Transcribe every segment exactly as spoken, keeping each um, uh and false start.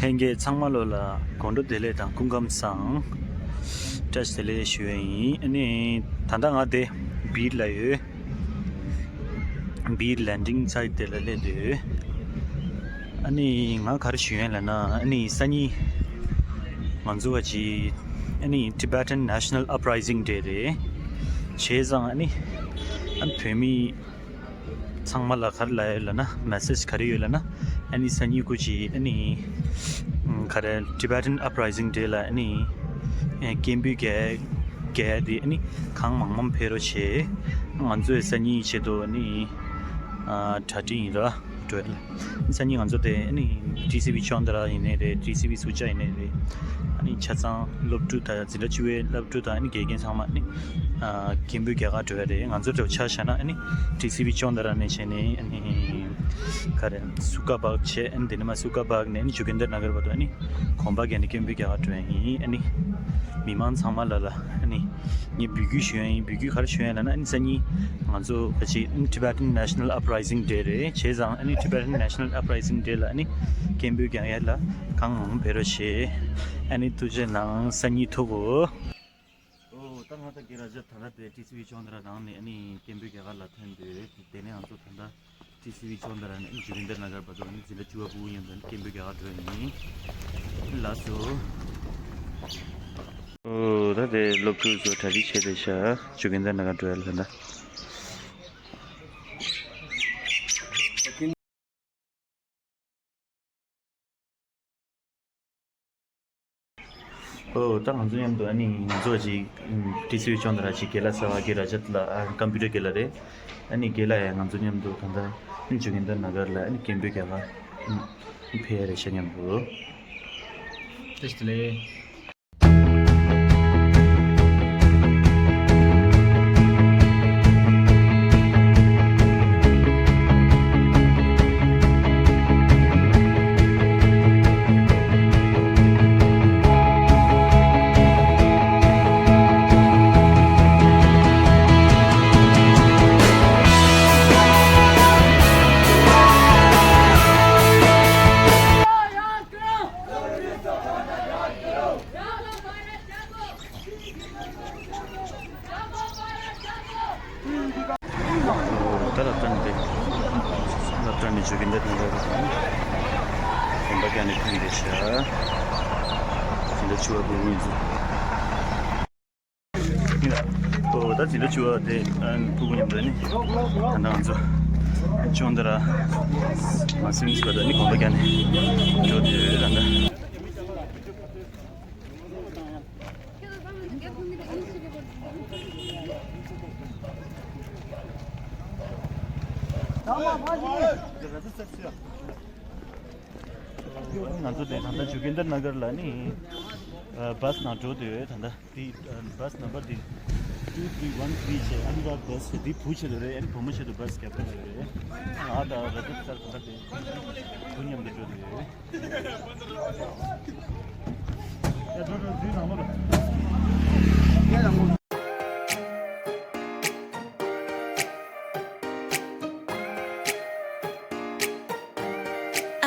ལྷན་རྒྱས་ཚང་མ་ལོ་ལ་དགོང་དྲོ་བདེ་ལེགས་དང་སྐུ་ཁམས་བཟང་། བཀྲ་ཤིས་བདེ་ལེགས་ཞུ་ཡས་ཡིན། ཨ་ནི་ད་ལྟ་ང་དེ་སྦིར་ལ་ཡོད། སྦིར་ལེན་ཌིང་སའིཊ་དེ་ལ་སླེབས་ཡོད། ཨ་ནི་ང་ག་རེ་ཞུ་ཡས་ལབ་ན། ཨ་ནི་སང་ཉིན་ང་ཚོ་བ་ཅི་ཨ་ནི་Tibetan National Uprising Day རེད། བྱས་ཙང་ཨ་ནི་ཨ་བོད་མི་ཚང་མ་ལ་ག་རེ་ལབ་ཡོད་ལབ་ན། མེ་སེ་ཇི་ག་རེ་ཡོད་ལབ་ན། ཨ་ནི་སང་ཉིན་སྐུ་མཁྱེན་ཨ་ནི་ག་རེ་Tibetan Uprising Day ལ་ཨ་ནི་སྐད་འབོད་རྒྱག་རྒྱག་དེ་ཨ་ནི་གང་མང་མང་ཕེབས་རོགས་བྱེད། ང་ཚོས་སང་ཉིན་ཆེད་དུ་ཨ་ནི་གྲ་སྒྲིག་ཡིན་ར་འགྲོ་ཡ་ལ། སང་ཉིན་ང་ཚོ་དེ་ཨ་ནི་ཊི་སི་ཝི་ཅོན་ཏ་ར་ཡིན་ནའི་རེད། ཊི་སི་ཝི་སུ་ཅཱ་ཡིན་ནའི་རེད། ཨ་ནི་ཆ་ཚང་སློབ་ཕྲུག་དང་འཛིན་གྲྭ་བཅུ་པའི་སློབ་ཕྲུག་དང་ཨ་ནི་དགེ་རྒན་ཚང་མ་ཨ་ནི་སྐད་འབོད་རྒྱག་ག་འགྲོ་ཡ་རེད། ང་ཚོ་འདྲ་བོ་ཆ་བཞག་ན་ཨ་ནི་ཊི་སི་ཝི་ཅོན་ཏ་ར་ནས་བྱས་ནས་ཨ་ནི་ག་རེ་སུ་ཀ་བག་བྱས། ཨ་ནི་དེ་ནས་མ་སུ་ཀ་བག་ནས་ཨ་ནི་ཇོ་གིན་དར་ན་གར་བར་དུ་ཨ་ནི་གོམ་པ་བརྒྱབ་ནས་སྐད་འབོད་རྒྱག་ག་འགྲོ་ཡ་ཡིན། ཨ་ནི་མི་མང་ཚང་མ་ལ་ལ་ཨ་ནི་ངས་འབོད་སྐུལ་ཞུ་ཡ་ཡིན། འབོད་སྐུལ་ག་རེ་ཞུ་ཡ་ལབ་ན། ཨ་ནི་སང་ཉིན་ང་ཚོ་ག་ཅིག་Tibetan National Uprising Day རེད། བྱས་ཙང་ཨ་ནི་Tibetan National Uprising Day ལ་ཨ་ནི་སྐད་འབོད་རྒྱག་ཡ་ལ་གང་མང་ཕེབས་རོགས་བྱེད། ཨ་ནི་ཐུགས་རྗེ་གནང་། སང་ཉིན་ཐུག་གོ། ཨོ་ད་ང་ད་གེ་ར་ཇ་ད་ལ་དེ་ཊི་སི་ཝི་ཅོན་ཏ་ར་ནང་ནས་ཨ་ནི་སྐད་འབོད་རྒྱག་ག་ལ་ཐོན་དུས། དེ་ནས་ང་ཚོ་ད་ལྟ་ཊི་སི་ཝི་ཅོན་ཏ་ར་ནས་ཨ་ནི་ཇོ་གིན་དར་ན་གར་བར་དུ་ཨ་ནི་འཛིན་གྲྭ་བཅུ་པ་ཕྲུ་གུ་མཉམ་དུ་ཨ་ནི་སྐད་འབོད་རྒྱག་ག་འགྲོ་ཡ་ཡིན། ལགས་སོ། ཨོ་ད་དེ་སློབ་ཕྲུག་ཚོ་གྲ་སྒྲིག་བྱས་བསྡད་ཤག་ཇོ་གིན་དར་ན་གར་འགྲོ་ཡ་ལ་ད་ལྟ། ཨོ་ད་ང་ཚོ་མཉམ་དུ་ཨ་ནི་ང་ཚོ་ཅིག་ཊི་སི་ཝི་ཅོན་ཏ་ར་ཅིག་དགེ་ལགས་ཟེར་བ་དགེ་ར་ཇ་ལགས། ཨ་ཀམ་པུ་ཊར་དགེ་ལགས་རེད། ཨ་ནི་དགེ་ལགས་ཡང་ང་ཚོ་མཉམ་དུ་ད་ལྟ་ཨ་ནི་ཇོ་གིན་དར་ན་གར་ལ་ཨ་ནི་སྐད་འབོད་རྒྱག་ག་ཕེབས་ཡ་རེད་ཤག་མཉམ་དུ། བཀྲ་ཤིས་བདེ་ལེགས། ད་ལ་ཏན་ཏན་ལ་ཏན་ནས་ཇོ་གིན་དར་ན་གར་དང་གོམ་པ་རྒྱག་ནས་ཕེབས་བསྡད་ཤག་དེ་འདྲ་ཆུ་བ་བུ་བུ་ཡིན་ཚུལ། ཨོ་ད་དེ་འདྲ་ཆུ་བ་དེ་ཕྲུ་གུ་མཉམ་དུ་ནི་ད་ལྟ་ང་ཚོ་ཅོན་ཏ་ར་མ་སིམ་སི་བར་དུ་ནི་གོམ་པ་རྒྱག་ནས་འགྲོ་དུས་ད་ལྟ། ང་ཚོ་དེ་ད་ལྟ་ཇོ་གིན་དར་ན་གར་ལ་ནི་བྷ་སི་ནང་འགྲོ་དུས་ད་ལྟ་དེ་བྷ་སི་ནམ་བར་དེ་two three one three བྱས། ཨ་ནི་ད་བྷ་སི་དེ་བུ་ཆེད་དུ་རེད། ཨ་ནི་བུ་མོ་ཆེད་དུ་བྷ་སི་རྒྱབ་ཀྱི་ཡོད་རེད། ང་དང་ར་ཏི་སར་ད་ལྟ་དེ་བུ་མཉམ་དུ་འགྲོ་དུས།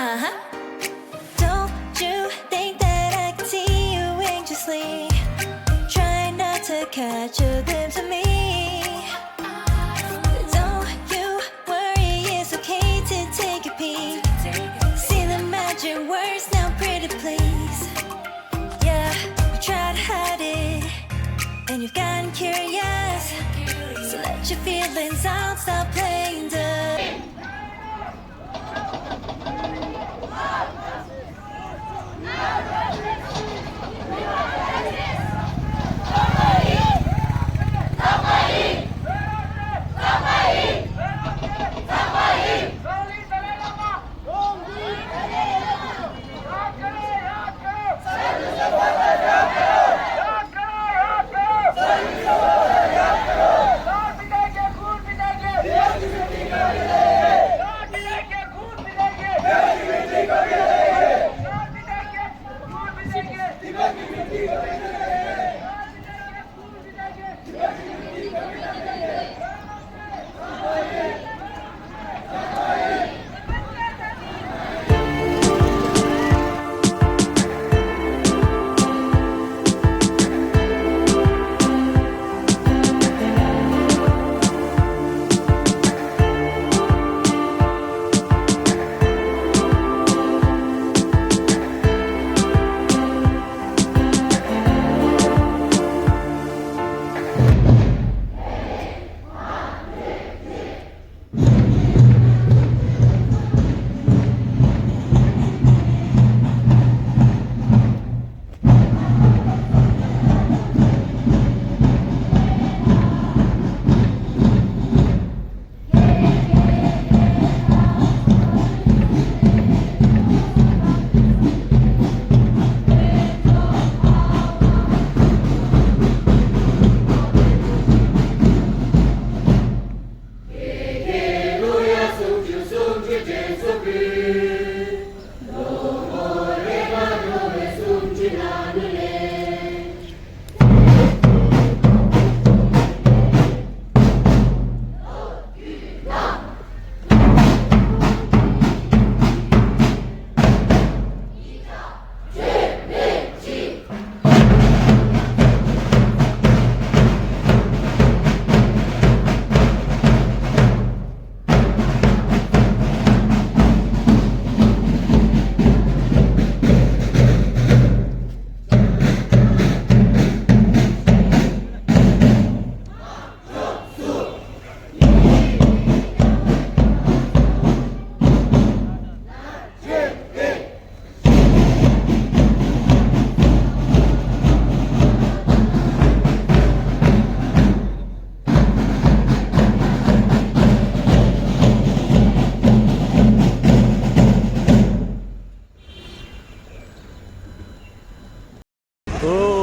Uh-huh. Don't you think that I can see you anxiously? Try not to catch a glimpse of me. Don't you worry, it's okay to take a peek. See the magic works now, pretty please. Yeah, you try to hide it, and you've gotten curious. So let your feelings out, stop playing dumb.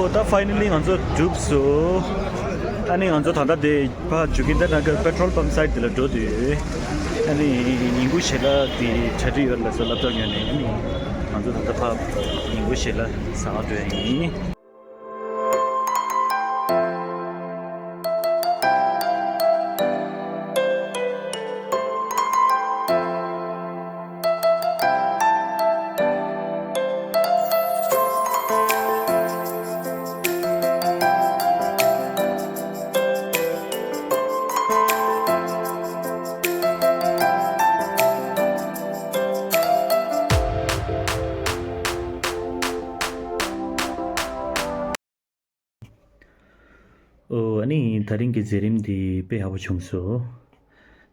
ད་finally ང་ཚོ་གྲུབ་སོང་། ཨ་ནི་ང་ཚོ་ད་ལྟ་དེ་ཕར་ཇོ་གིན་དར་ནགར་པེ་ཊོལ་པམ་སའིཌ་དེ་ལ་འགྲོ་དུས། ཨ་ནི་ཉིན་གུང་ཞལ་ལག་དེ་གྲ་སྒྲིག་ཡོད་ལ་སོགས་ལབ་ཐག་ཉོས་ནས། ཨ་ནི་ང་ཚོ་ད་ལྟ་ཕར་ཉིན་གུང་ཞལ་ལག་ཟ་ག་འགྲོ་ཡ་ཡིན། ཨོ། ཨ་ནི་དེ་རིང་གི་མཛད་རིམ་འདི་དཔེ་ཡག་པོ་བྱུང་སོང་།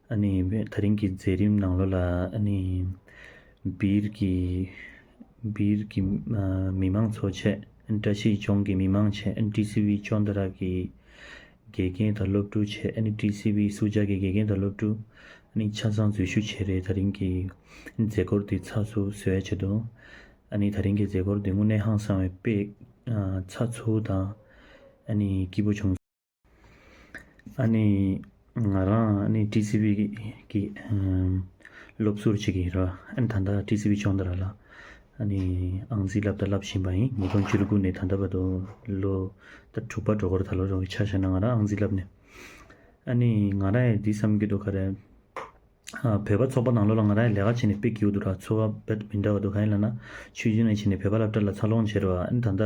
ཨ་ནི་དེ་རིང་གི་མཛད་རིམ་ནང་ལོགས་ལ་ཨ་ནི་སྦིར་གྱི་སྦིར་གྱི་ཨ་མི་མང་ཚོ་བྱས། ཨ་ནི་བཀྲ་ཤིས་ལྗོངས་ཀྱི་མི་མང་བྱས། ཨ་ནི་ཊི་སི་ཝི་ལྕོག་མདའ་ར་གི་དགེ་རྒན་དང་སློབ་ཕྲུག་བྱས། ཨ་ནི་ཊི་སི་ཝི་སུ་ཇཱ་གི་དགེ་རྒན་དང་སློབ་ཕྲུག་ཨ་ནི་ཆ་ཚང་འཛུལ་ཞུགས་བྱས་རེད། དེ་རིང་གི་མཛད་སྒོ་འདི་ཚགས་ཚུད་བཟོ་ཡ་ཆེད་དུ། ཨ་ནི་དེ་རིང་གི་མཛད་སྒོ་འདི་དངོས་གནས་ཧང་སང་བའི་དཔེ་ཨ་ཚགས་ཚུད་དང་ཨ་ནི་སྐྱིད་པོ་བྱུང་། ཨ་ནི་ང་རང་ཨ་ནི་ཊི་སི་ཝི་གི་ཨམ་སློབ་ཟུར་ཅིག་ཡིན་ར། ཨ་ནི་ད་ལྟ་ཊི་སི་ཝི་ལྕོག་མདའ་ར་ལ་ཨ་ནི་ཨང་རྩིས་བསླབ་དང་བསླབ་བཞིན་པ་ཡིན། ཉིས་སྟོང་བཅུ་དགུ་ནས་ད་ལྟ་བར་དུ་ལོ་ད་དྲུག་པ་འགྲོ་གི་རེད། ད་ལོ་རང་གི་ཆ་བཞག་ན་ང་རང་ཨང་རྩིས་བསླབ་ནས། ཨ་ནི་ང་རང་ཡང་འདི་བསམ་གྱི་འདུག་ག་རེ། ཨ་བོད་པ་ཚོགས་པ་ནང་ལོགས་ལ་ང་རང་ཡང་ལས་ཀ་བྱས་ནས་དཔེ་སྐྱིད་པོ་འདུག་ར། ཚོར་བ་རྦད་མི་འདྲ་བ་འདུག་གང་ཡིན་ལབ་ན། ཆུང་ཆུང་ནས་བྱས་ནས་བོད་པ་སློབ་གྲྭ་ལ་འཚར་ལོངས་བྱས་ར་བ། ཨ་ནི་ད་ལྟ་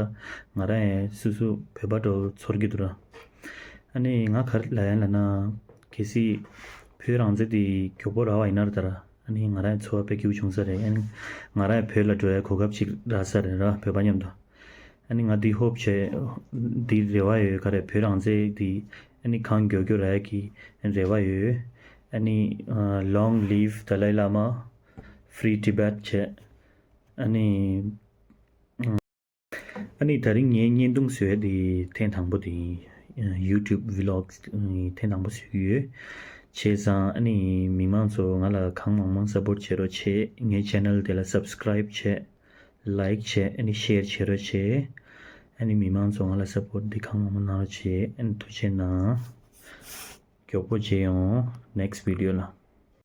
ང་རང་ཡང་སོ་སོ་བོད་པ་འདྲ་བོ་ཚོར་གྱི་འདུག་ར། ཨ་ནི་ང་ག་རེ་ལབ་ཡ་ཡིན་ལབ་ན། གལ་སྲིད་བོད་རང་བཙན་དེ་མགྱོགས་པོ་རག་པ་ཡིན་ན་ར། ད་ར་ཨ་ནི་ང་རང་ཡང་ཚོར་བ་དཔེ་སྐྱིད་པོ་བྱུང་ས་རེད། ཨ་ནི་ང་རང་ཡང་བོད་ལ་འགྲོ་ཡ་གོ་སྐབས་ཅིག་རག་ས་རེད་ར། བོད་པ་མཉམ་དུ། ཨ་ནི་ང་འདི་ཧོབ་བྱས། འདི་རེ་བ་ཡོད། ག་རེ། བོད་རང་བཙན་འདི་ཨ་ནི་གང་མགྱོགས་མགྱོགས་རག་ཡ་གི་རེ་བ་ཡོད། ཨ་ནི་ཨ་Long live Dalai Lama, Free Tibet བྱས། ཨ་ནི་ཨ་ནི་དེ་རིང་ངའི་བརྙན་ཐུང་བཟོ་ཡ་དེ་ཐེངས་དང་པོ་དེ་ཡིན། YouTube vlogs ཐེངས་དང་པོ་བཟོ་གི་ཡོད། བྱས་ཙང་ཨ་ནི་མི་མང་ཚོ་ང་ལ་གང་མང་མང་སབ་པོརྚ་བྱེད་རོགས་བྱེད། ངའི་ཆེ་ནལ་དེ་ལ་སབ་སི་ཀ་རའིབ་བྱེད། ལའིཀ་བྱེད། ཨ་ནི་ཤེར་བྱེད་རོགས་བྱེད། ཨ་ནི་མི་མང་ཚོ་ང་ལ་སབ་པོརྚ་འདི་གང་མང་མང་གནང་རོགས་བྱེད། ཨ་ནི་ཐུགས་རྗེ་གནང་། མགྱོགས་པོ་མཇལ་ཡོང་next video ལ།